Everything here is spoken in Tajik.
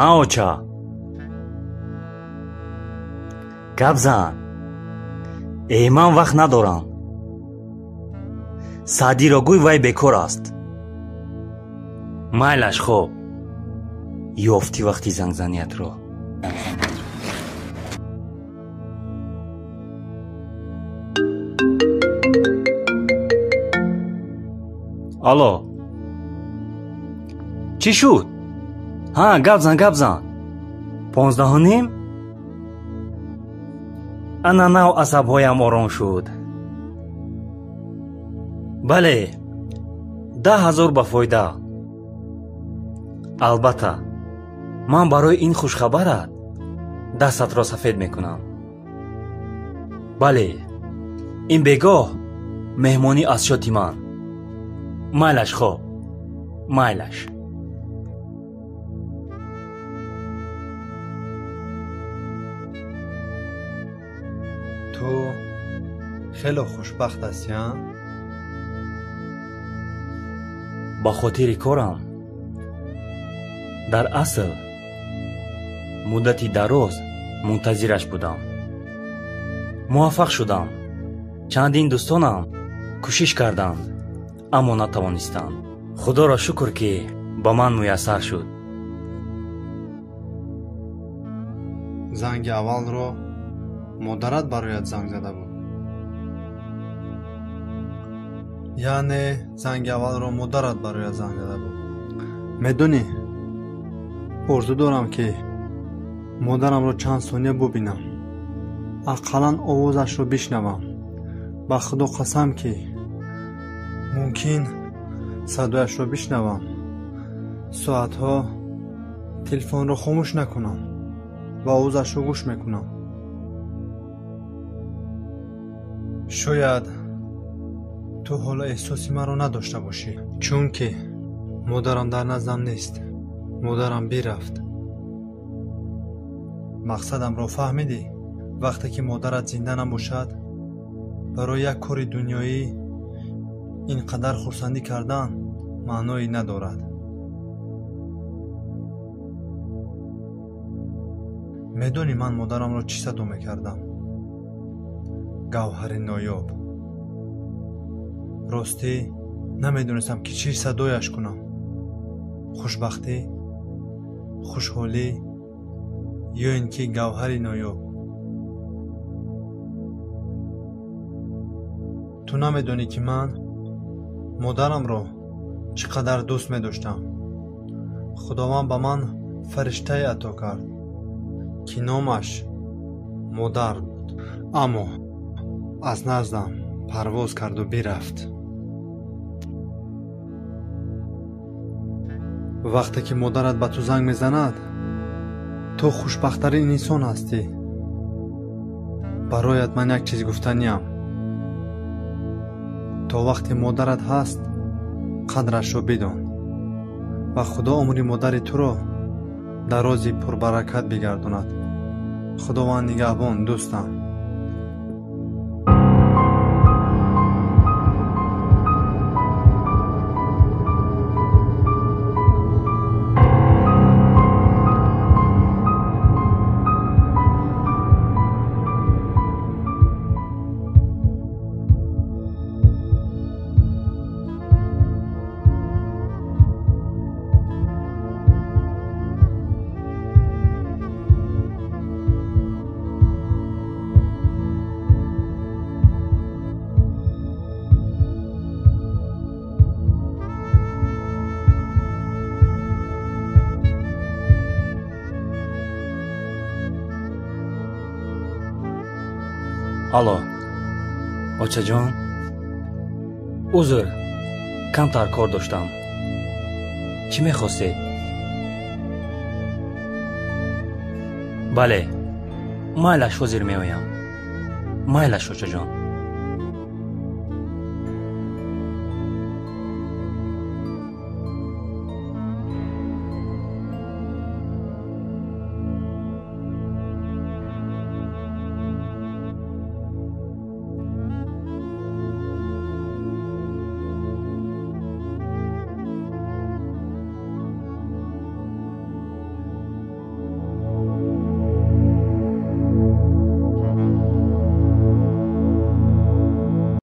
Ҳа, оча. Гап зан. Э, ман вақт надорам. Саъдиро гӯй, вай бекор аст. Майлаш, хоб. Ёфтӣ вақти зангзаниятро. Алло. Чӣ шуд? Ҳа, гап зан, гап зан. 15:30? Ана нав асабҳоям ором шуд. Бале, 10 000 ба фоида. Албатта, ман барои ин хушхабарат дастатро сафед мекунам. Бале, ин бегоҳ меҳмонӣ аз шоти ман. Майлаш, хоб, майлаш. Ту хеле хушбахт ҳастӣ, а? Ба хотири корам дар асл муддати дароз мунтазираш будам. Муваффақ шудам. Чандин дӯстонам кӯшиш карданд, аммо натавонистанд. Худоро шукр, ки ба ман муяссар шуд. Занги аввалро модарат бароят занг зада буд. Яъне занги аввалро модарат бароят занг зада буд. Медонӣ, орзу дорам, ки модарамро чанд сония бубинам, ақаллан овозашро бишнавам. Ба Худо қасам, ки мумкин садояшро бишнавам, соатҳо телефонро хомӯш накунам ва овозашро гӯш мекунам. Шояд ту ҳоло эҳсоси маро надошта бошӣ, чунки модарам дар наздам нест. Модарам бирафт. Мақсадамро фаҳмидӣ? Вақте ки модарат зинда набошад, барои як кори дунёӣ ин қадар хурсандӣ кардан маъное надорад. Медонӣ, ман модарамро чӣ садо мекардам? Гавҳари ноёб. Ростӣ, намедонистам, ки чӣ садояш кунам: хушбахтӣ, хушҳолӣ ё ин ки гавҳари ноёб. Ту намедонӣ, ки ман модарамро чӣ қадар дӯст медоштам. Худованд ба ман фариштае ато кард, ки номаш модар буд, аммо аз наздам парвоз карду бирафт. Вақте ки модарат ба ту занг мезанад, ту хушбахттарин инсон ҳастӣ. Бароят ман як чиз гуфтаниям: то вақте модарат ҳаст, қадрашро бидон ва Худо умри модари туро дарози пурбаракат бигардонад. Худованд нигаҳбон, дӯстам. Алло, очаҷон. Узр, камтар кор доштам. Чӣ мехостед? Бале, майлаш, ҳозир меоям. Майлаш, очаҷон.